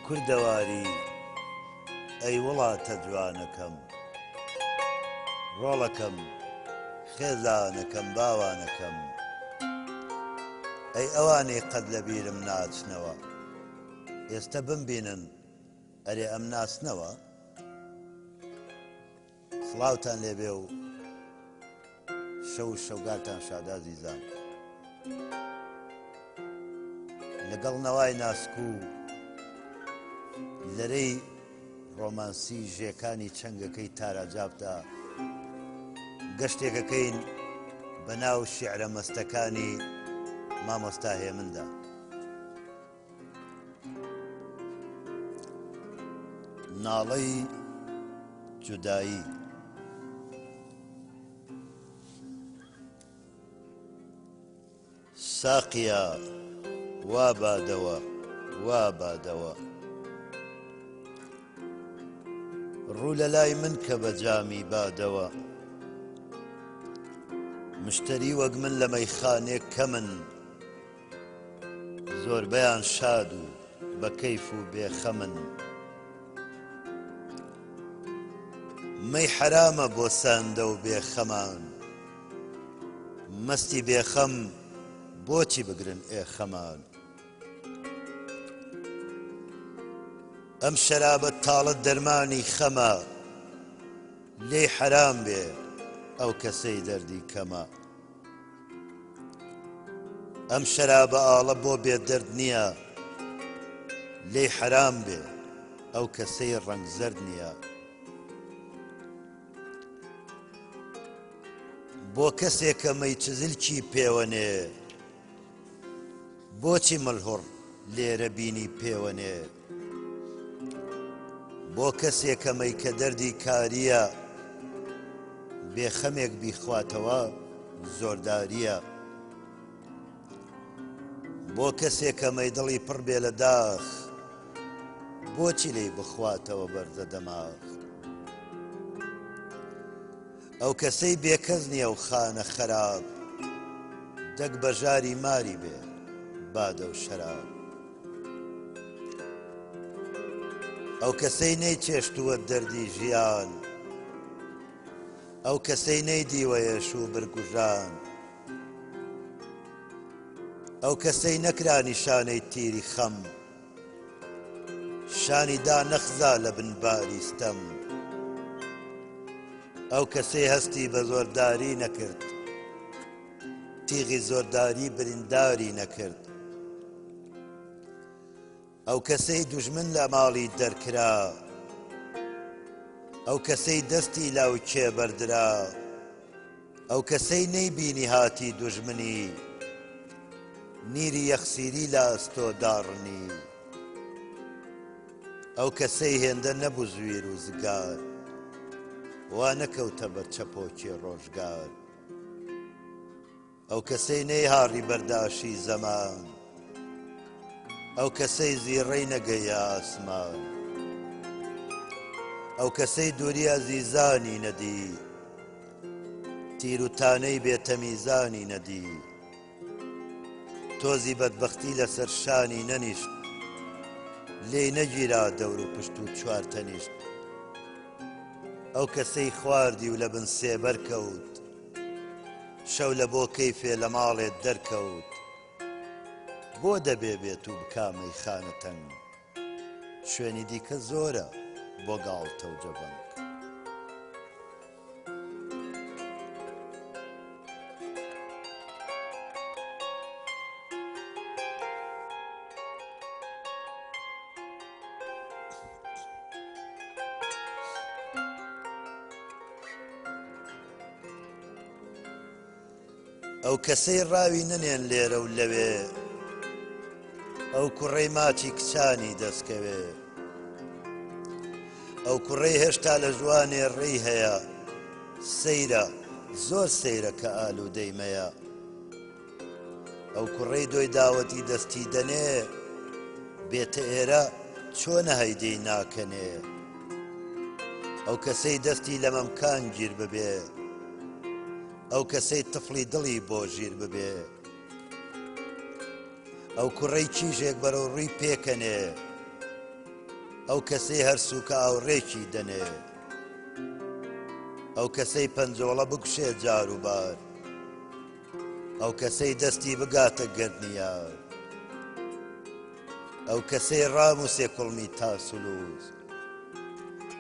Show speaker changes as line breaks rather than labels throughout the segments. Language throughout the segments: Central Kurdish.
کوردەواری، ئەی وڵاتە جوانەکەم. ڕۆڵەکەم، خێزانەکەم، باوانەکەم. ئەی ئەوانەی قەت لە بیرم ناچنەوە. ئێستە بمبینن، ئەرێ ئەمناسنەوە؟ سڵاوتان لێبێ و شەو و شەوگارتان شاد ئازیزان. لەگەڵ نەوای ناسک و لەرەی ڕۆمانسی ژێکانی چەنگەکەی تاراجابدا گەشتێکەکەین بە ناو شیعرە مەستەکانی مامۆستا هێمندا. ناڵەی جودایی. ساقیا وا بادەوە وا بادەوە. ڕوو لە لای من کە بە جامی بادەوە. مشتەری وەک من لە مەیخانێک کەمن. زۆربەیان شاد و بە کەیف و بێ خەمن. مەی حەرامە بۆ ساندە و بێ خەمان. مەستی بێ خەم بۆچی بگرن ئێ خەمان. ئەم شەرابە تاڵە دەرمانی خەمە. لێی حەرام بێ ئەو کەسەی دەردی کەمە. ئەم شەرابە ئاڵە بۆ بێ دەرد نییە لێی حەرام بێ ئەو کەسەی ڕەنگ زەرد نییە. بۆ کەسێکە مەی چزلکی پێوەنێ بۆچی ملهوڕ لێرە بینی پێوەنێ بۆ کەسێکە مەی کە دەردی کارییە بێ خەمێک بیخواتەوە زۆردارییە بۆ کەسێکە مەی دڵی پڕ بێ لە داخ بۆچی لێی بخواتەوە بەرزە دەماخ ئەو کەسەی بێکەس نییە و خانە خەراب دەک بەژاری ماری بێ بادە و شەراب. ئەو کەسەی نەیچێشتووە دەردی ژیان ئەو کەسەی نەیدیوە ئێش و برگوژان ئەو کەسەی نەکرا نیشانەی تیری خەم شانی دا نەخزا لە بن باری ستەم ئەو کەسەی هەستی بە زۆرداری نەکرد تیغی زۆرداری برینداری نەکرد ئەو کەسەی دوژمن لە ماڵی دەرکرا ئەو کەسەی دەستی لاوکێ بەردرا ئەو کەسەی نەیبینی هاتی دوژمنی نیری یەخسیری لە ئەستۆ داڕنی ئەو کەسەی هێندە نەبوو زویر و زگار وا نەکەوتە بەر چەپۆکی ڕۆژگار ئەو کەسەی نەیهاڕی بەرداشی زەمان ئەو کەسەی زیڕەی نەگەیە ئاسمان ئەو کەسەی دووری ئەزیزانی نەدی تیر و تانەی بێتەمیزانی نەدی تۆزی بەدبەختی لەسەر شانی نەنیشت لێی نەگیرا دەور و پشت و چوار تەنیشت ئەو کەسەی خواردی و لە بن سێبەر کەوت شەو لە بۆ کەیفێ لە ماڵێ دەرکەوت بۆ دەبێ بێت و بکا مەیخانە تەنگ شوێنی دیکە زۆرە بۆ گاڵتە و جەبەنگ. ئەو کەسەی ڕاوی نەنێن لێرە و لەوێ ئەو کوڕەی ماچی کچانی دەستکەوێ ئەو کوڕەی هێشتا لە ژوانێ ڕێی هەیە سەیرە زۆر سەیرە کە ئالوودەی مەیە ئەو کوڕەی دۆی داوەتی دەستی دەنێ بێتە ئێرە چۆنە هەیدەی ناکەنێ ئەو کەسەی دەستی لە مەمکان گیر ببێ ئەو کەسەی تفڵی دڵی بۆ ژیر ببێ ئەو کوڕەی کیژێک بەرەو ڕووی پێکەنێ. ئەو کەسەی هەر سووکە ئاوڕێکی دەنێ. ئەو کەسەی پەنجۆڵە بکوشێ جار و بار. ئەو کەسەی دەستی بگاتە گەردنی یار. ئەو کەسەی ڕاموسێ کوڵمی تاسولووس.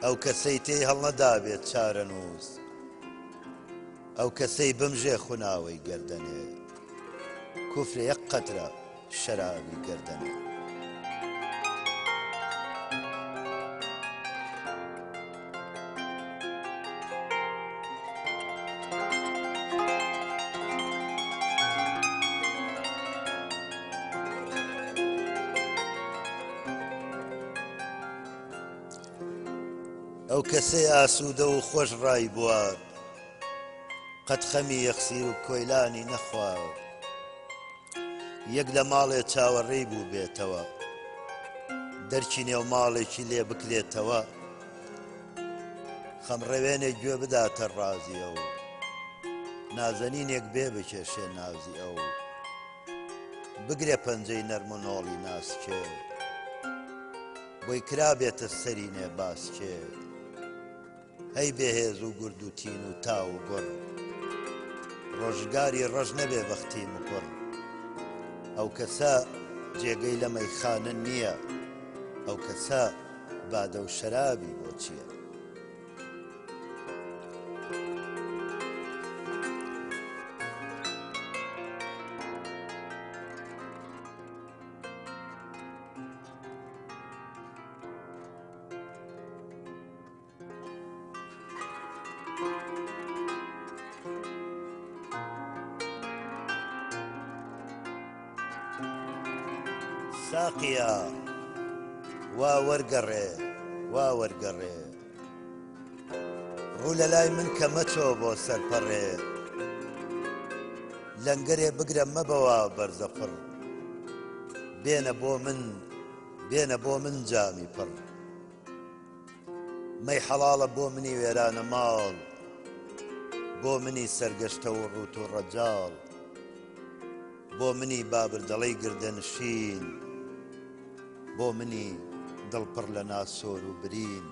ئەو کەسەی تێی هەڵنەدابێت چارەنووس. ئەو کەسەی بمژێ خوناوەی گەردەنێ. کوفرە یەک قەترە شەرابی گەردەنێ. ئەو کەسەی ئاسوودە و خۆش ڕای بوارد قەت خەمی یەخسیر و کۆیلانی نەخوارد یەک لە ماڵێ چاوەڕێی بوو بێتەوە دەرکی نێو ماڵێکی لێ بکرێتەوە خەمڕەوێنێک گوێ بداتە ڕازی ئەو نازەنینێک بێ بکێشێ نازی ئەو بگرێ پەنجەی نەرم و نۆڵی ناسکێ بۆی کرابێتە سەرینێ باسکێ هەی بێهێز و گورد و تین و تاو و گوڕ ڕۆژگاری ڕەش نەبێ بەختی مکوڕ ئەو کەسە جێگەی لە مەیخانە نییە ئەو کەسە بادە و شەرابی بۆ چییە؟ ساقیا وا وەرگەڕێ وا وەرگەڕێ ڕوو لە لای من کە مەچۆ بۆ سەرپەڕێ لەنگەرێ بگرە مەبەوە بەرزە پڕ بێنە بۆ من بێنە بۆ من جامی پڕ مەی حەڵاڵە بۆ منی وێرانە ماڵ بۆ منی سەرگەشتە و ڕووت و ڕەجاڵ بۆ منی بابردەڵەی گردەنشین بۆ منی دڵپڕ لە ناسۆر و برین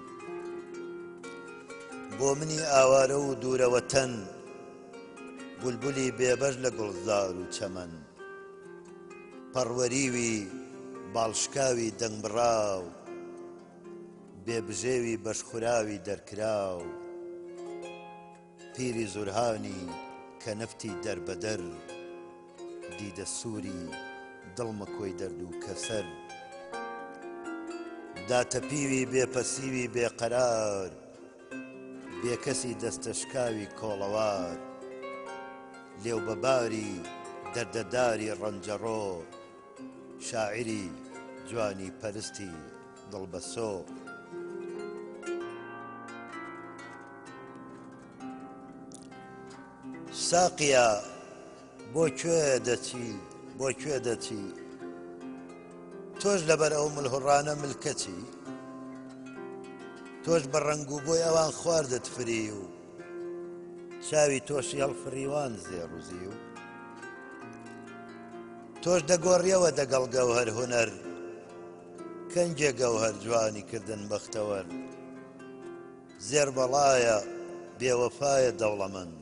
بۆ منی ئاوارە و دوورەوەتەن بولبولی بێبەش لە گوڵزار و چەمەن پەڕوەریوی باڵشکاوی دەنگبڕاو بێ بژێوی بەشخوراوی دەرکراو پیری زورهانی کەنفتی دەربەدەر دیدە سووری دڵ مەکۆی دەرد و کەسەر داتەپیوی بێ پەسیوی بێ قەرار بێکەسی دەستەشکاوی کۆڵەوار لێو بەباری دەردەداری ڕەنجەڕۆ شاعیری جوانی پەرستی دڵبەسۆ. ساقیا بۆ کوێ دەچی بۆ کوێ دەچی تۆش لەبەر ئەو ملهوڕانە ملکەچی تۆش بە ڕەنگ و بۆی ئەوان خواردت فری و چاوی تۆشی هەڵفریوان زێڕ و زیو تۆش دەگۆڕیەوە دەگەڵ گەوهەر هونەر کەنگێ گەوهەر جوانی کردن بەختەوەر زێر بەڵایە بێوەفایە دەوڵەمەند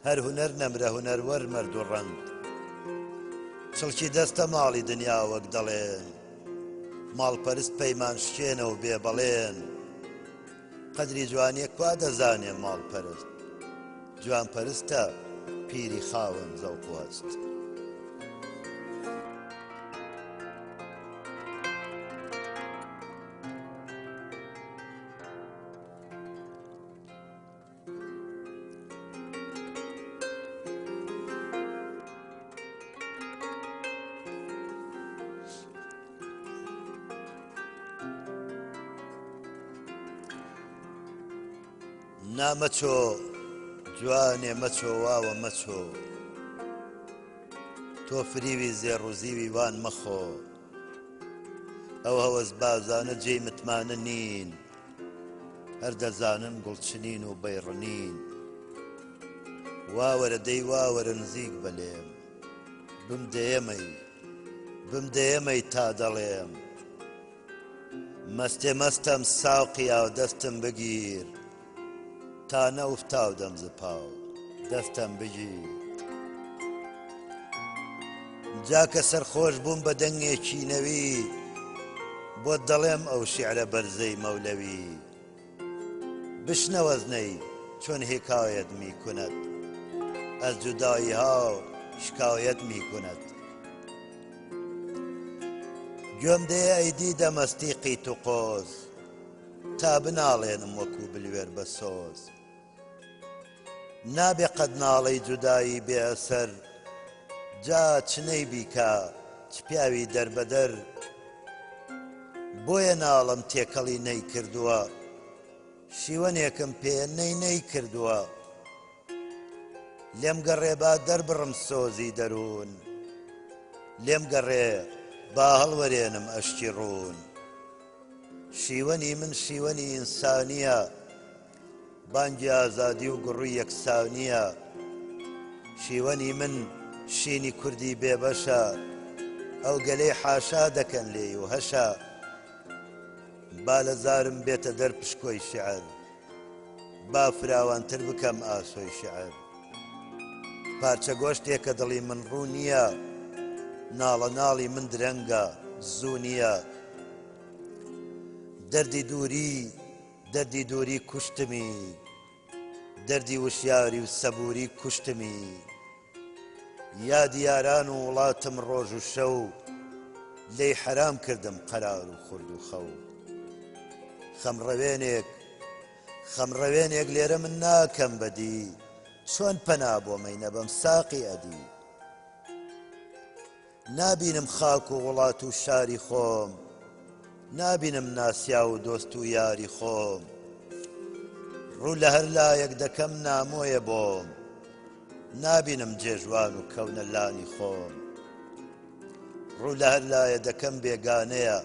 هەر هونەر نەمرە هونەروەر مەرد و ڕەند چڵکی دەستە ماڵی دنیا وەک دەڵێن ماڵپەرست پەیمان شکێنە و بێ بەڵێن قەدری جوانیە کوا دەزانێ ماڵپەرست جوانپەرستە پیری خاوەن زەوق و هەست. نا مەچۆ جوانێ مەچۆ واوە مەچۆ تۆ فریوی زێڕ و زیوی وان مەخۆ ئەو هەوەس بازانە جێی متمانە نین هەر دەزانن گوڵچنین و بەیڕنین واوەرە دەی واوەرە نزیک بەلێم بمدەیەمەی بمدەیەمەی تا دەڵێم. مەستێ مەستەم ساقیا دەستم بگیر تا نەوفتاودەم ز پاو دەستم بگیر. جا کە سەرخۆش بووم بە دەنگێکی نەوی بۆت دەڵێم ئەو شیعرە بەرزەی مەولەوی. بشنەوەز نەی چۆن حکایەت می کند از جدایی ها شکایت می کند. گوێم دێ ئەی دیدە مەستی قیت و قۆز تا بناڵێنم وەکو بلوێر بە سۆز. نابێ قەت ناڵەی جودایی بێ ئەسەر جا چ نەی بیکا چ پیاوی دەربەدەر. بۆیە ناڵەم تێکەڵی نەی کردووە شیوەنێکم پێ نەی نەی کردووە. لێم گەڕێ با دەربڕم سۆزی دەروون لێم گەڕێ با هەڵوەرێنم ئەشکی ڕوون. شیوەنی من شیوەنی ئینسانییە بانگی ئازادی و گوڕی یەکسانییە. شیوەنی من شینی کوردی بێبەشە ئەو گەلەی حاشا دەکەن لێی و هەشە. با لە زارم بێتە دەر پشکۆی شیعر. با فراوانتر بکەم ئاسۆی شیعر. پارچە گۆشتێکە دڵی من ڕوو نییە، ناڵە ناڵی من درەنگە زوو نییە. دەردی دووری دەردی دووری کوشتمی، دەردی وشیاری و سەبووری کوشتمی. یادی یاران و وڵاتم ڕۆژ و شەو، لێی حەرام کردم قەرار و خورد و خەو. خەمڕەوێنێک خەمڕەوێنێک لێرە من ناکەم بەدی، چۆن پەنا بۆ مەی نەبەم ساقی ئەدی. نابینم خاک و وڵات و شاری خۆم، نابینم ناسیاو و دۆست و یاری خۆم. ڕوو لە هەر لایەک دەکەم نامۆیە بۆم، نابینم جێژوان و کەونە لانی خۆم. ڕوو لە هەر لایە دەکەم بێگانەیە،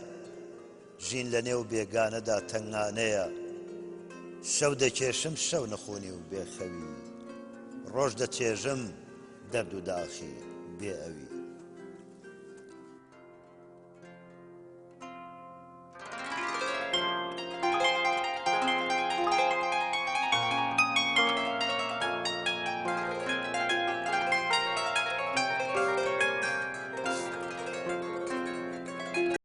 ژین لە نێو بێگانەدا تەنگانەیە. شەو دەکێشم شەو نخونی و بێخەوی، ڕۆژ دەچێژم دەرد و داخی بێ ئەوی.